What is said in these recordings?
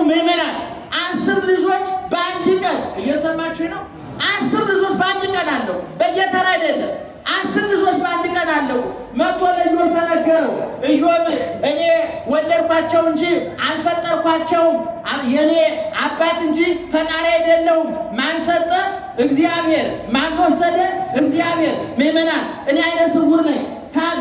ምዕመናን 10 ልጆች በአንድ ቀን እየሰማችሁ ነው። 10 ልጆች በአንድ ቀን አለው። በየተራ አይደለም። 10 ልጆች በአንድ ቀን አለቁ። መጥቶ ለኢዮብ ተነገረው። ኢዮብ እኔ ወለድኳቸው እንጂ አልፈጠርኳቸውም፣ የኔ አባት እንጂ ፈጣሪ አይደለሁም። ማን ሰጠ? እግዚአብሔር። ማን ወሰደ? እግዚአብሔር። ምዕመናን እኔ አይነ ስውር ነኝ።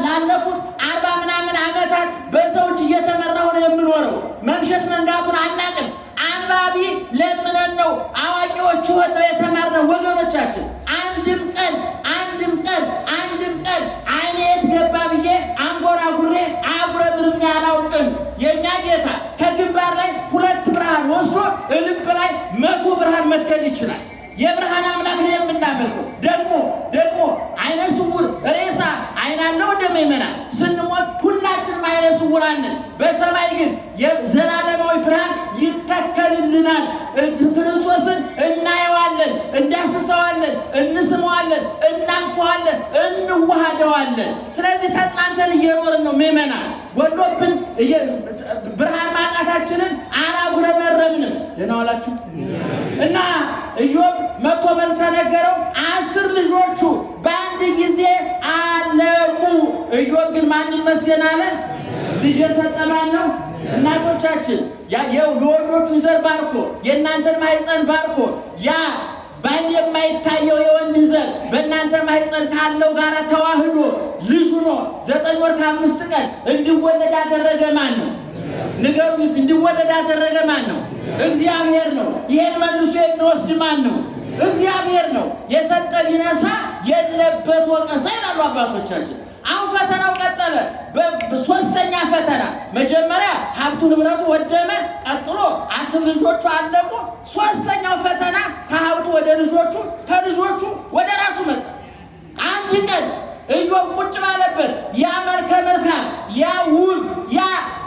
ላለፉት 40 ምናምን ዓመታት በሰዎች እየተመራሁ ነው የምኖረው። መምሸት መንጋቱን አናቅም። አንባቢ ለምነን ነው አዋቂዎች ሆን ነው የተማርነው። ወገኖቻችን አንድም ቀን አንድም ቀን አንድም ቀን አይኔ የት ገባ ብዬ አንጎራጉሬ አጉረምርሜ አላውቅም። የእኛ ጌታ ከግንባር ላይ 2 ብርሃን ወስዶ ልብ ላይ 100 ብርሃን መትከል ይችላል። የብርሃን አምላክ ነው የምናመልከው። ደግሞ ደግሞ አይነ ስውር ሬሳ አይን አለው እንደምዕመናን ስንሞት ሁላችንም አይነ ስውራን ነን። በሰማይ ግን የዘላለማዊ ብርሃን ይተከልልናል። ክርስቶስን እናየዋለን፣ እንዳስሰዋለን፣ እንስመዋለን፣ እናንፈዋለን፣ እንዋሃደዋለን። ስለዚህ ተጽናንተን እየኖርን ነው ምዕመናን። ጎሎብን ብርሃን ማጣታችንን አላጉረመረምንም። ደህና ዋላችሁ። እና ኢዮብ መጥቶ መልክ ተነገረው። 10 ልጆቹ በአንድ ጊዜ አለቁ። ኢዮብ ግን ማን ይመስገን አለ? ልጅ የሰጠ ማን ነው? እናቶቻችን የወንዶቹን ዘር ባርኮ የእናንተን ማህፀን ባርኮ ያ ባይን የማይታየው የወንድ ዘር በእናንተ ማህፀን ካለው ጋር ተዋህዶ ልጅ ሆኖ 9 ወር ከ5 ቀን እንዲወለድ ያደረገ ማን ነው? ንገሩኝ። እንዲወለድ ያደረገ ማን ነው? እግዚአብሔር ነው። ይሄን መልሶ የሚወስድ ማን ነው? እግዚአብሔር ነው። የሰጠ ቢነሳ የለበት ወቀሳ ይላሉ አባቶቻችን። አሁን ፈተናው ቀጠለ። በሶስተኛ ፈተና መጀመሪያ ሀብቱ ንብረቱ ወደመ። ቀጥሎ 10 ልጆቹ አለቁ። ሶስተኛው ፈተና ከሀብቱ ወደ ልጆቹ፣ ከልጆቹ ወደ ራሱ መጣ። አንድ ቀን ኢዮብ ቁጭ ባለበት ያ መልከ መልካም ያ ውብ ያ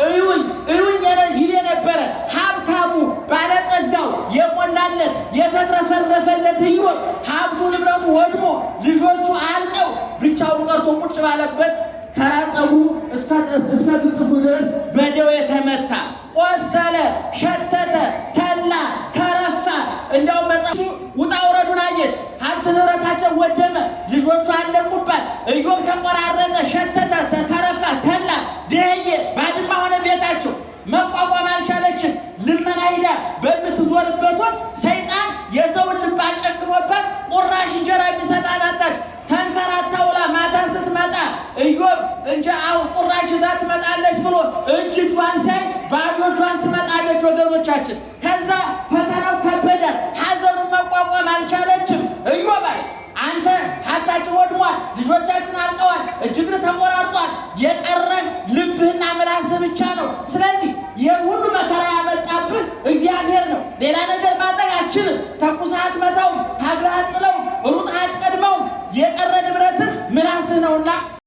እዩኝ እዩኝ ይል የነበረ ሀብታሙ ባለጸጋው የሞላለት የተትረፈረፈለት ኢዮብ ሀብቱ ንብረቱ ወድሞ ልጆቹ አልቀው ብቻውን ቀርቶ ቁጭ ባለበት ከራስ ፀጉሩ እስከ ግጥፉ ድረስ በደዌ ተመታ፣ ቆሰለ፣ ሸተተ፣ ተላ፣ ከረፋ። እንደውም መጽሐፉ ውጣ ውረዱን አየች። ሀብት ንብረታቸው ወደመ፣ ልጆቹ አለቁባት። ኢዮብ ተቆራረጠ፣ ሸተተ፣ ከረፋ፣ ተላ፣ ደኸየ፣ ባድማ ሆነ ቤታቸው። መቋቋም አልቻለችም። ልመና ሂዳ በምትዞርበት ወቅት ሰይጣን የሰውን ልብ አጨክኖባት ቁራሽ እንጀራ የሚሰጣት አጣች። ተንከራታ ውላ ማታ ስትመጣ ኢዮብ እንጂ አሁን ቁራሽ ይዛ ትመጣለች ብሎ እጅ እጇን ሳይ ባዶ እጇን ትመጣለች። ወገኖቻችን ከዛ ፈተናው ከበዳት፣ ሐዘኑን መቋቋም አልቻለችም። ኢዮብ አለች አንተ ሀብታችን ወድሟል፣ ልጆቻችን አልቀዋል፣ እጅግር ተቆራርጧል፣ የቀረህ ልብህና ምላስህ ብቻ ነው። ስለዚህ ይህን ሁሉ መከራ ያመጣብህ እግዚአብሔር ነው። ሌላ ነገር ማድረግ አትችልም። ተኩሰህ አትመታውም፣ ታግለህ አትጥለውም፣ ሩጠህ አትቀድመውም። የቀረ ንብረትህ ምላስህ ነውና